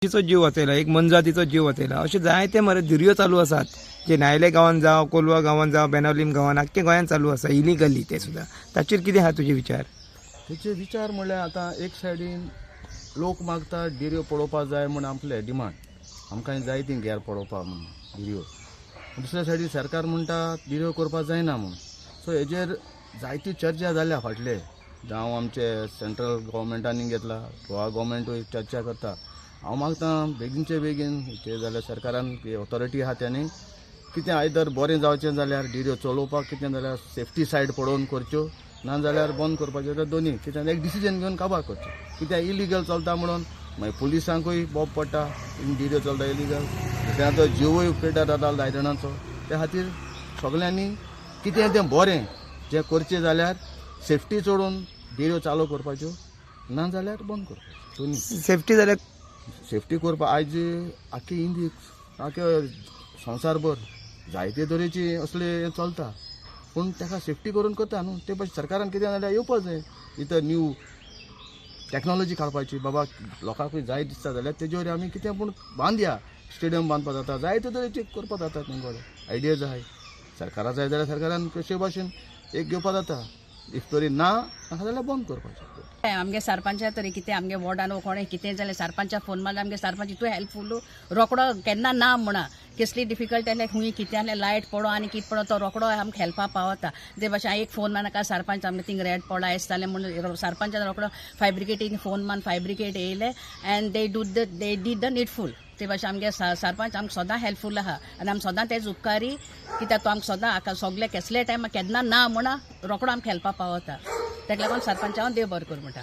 पक्षीचो जीव वाचयला, एक मोनजातीचो जीव वाचयला. अशे जायते मरे धिरयो चालू आसात जे नायले गांवान जावं, कोलवा गांवान जावं, बेनावलीम गांवान, आख्खे गोंयान चालू आसा इलिगली. ते सुद्दां ताचेर कितें आहा तुजे विचार? तेचे विचार म्हणल्यार आतां एक सायडीन लोक मागता डिऱ्यो पळोवपाक जाय म्हूण, आपले डिमांड आमकां जाय ती घेर पळोवपाक म्हूण डिऱ्यो. दुसऱ्या सायडीन सरकार म्हणटा डिऱ्यो करपाक जायना म्हूण. सो हेजेर जायती चर्चा जाल्या फाटले, जावं आमचे सेंट्रल गव्हर्मेंटांनी घेतला, गोवा गव्हर्मेंटूय चर्चा करता. हांव मागता बेगीनचे बेगीन ते जाल्यार सरकारान ऑथॉरिटी आहा तेणी कितें आयदर बरें जावचें जाल्यार डिऱ्यो चलोवपाक कितें जाल्यार सेफ्टी सायड पळोवन करच्यो, ना जाल्यार बंद करपाचें जाल्यार दोनी कितें एक डिसिजन घेवन काबार करचें. कित्याक इलिगल चलता म्हणून मागीर पुलिसांकूय बोब पडटा, डिऱ्यो चलता इलिगल, दुसऱ्यांचो जिवूय पेड्ड्यार जाता जाय जाणांचो. त्या खातीर सगल्यांनी कितें तें बरें जें करचें जाल्यार सेफ्टी चडोवन डिऱ्यो चालू करपाच्यो, ना जाल्यार बंद करपाच्यो दोनी. सेफ्टी जाल्यार सेफ्टी करपाक आयज आख्खे इंडियेक, आख्खे संवसारभर जायते तरेची असले हें चलता, पूण ताका सेफ्टी करून करता न्हू. ते भाशेन सरकारान कितें जाल्यार येवपाक जाय इतर न्यू टॅक्नोलॉजी काडपाची, बाबा लोकांकूय जाय दिसता जाल्यार तेजेर आमी कितें पूण बांदया, स्टेडियम बांदपाक जाता, जायते तरेचे करपाक जाता. तेंकां आयडियाज आहाय. सरकारा जाय जाल्यार सरकारान कशे भाशेन एक घेवपाक जाता, if तरी ना नाका जाल्यार बंद करपाचें. आमगे सरपंचा तरी कितें आमगे वॉर्डान कोणें कितें जालें सरपंचा फोन मारल्यार आमगे सरपंच इतू हेल्पफूल, रोकडो केन्ना ना म्हणा. कसली डिफिकल्ट आसल्यार, खूंय कितें आसल्यार, लायट पडो आनी कितें पडो, तो रोकडो आमकां हेल्पाक पावता. ते भाशेन एक फोन मारनाका, सरपंच आमगे थिंग रेट पडला येस जालें म्हूण सरपंचान रोकडो फायर ब्रिगेडीन फोन मारून फायर ब्रिगेड येयले and they did the needful. ते भाशेन आमगे सरपंच आमकां सदां हेल्पफूल आहा आनी आमी सदां तेज उपकारी, कित्याक तो आमकां सदां सगळे केसले टायमार केन्ना ना म्हणा रोकडो आमकां हेल्पाक पावता. तेका लागून सरपंचा हांव देव बरें करूं म्हणटा.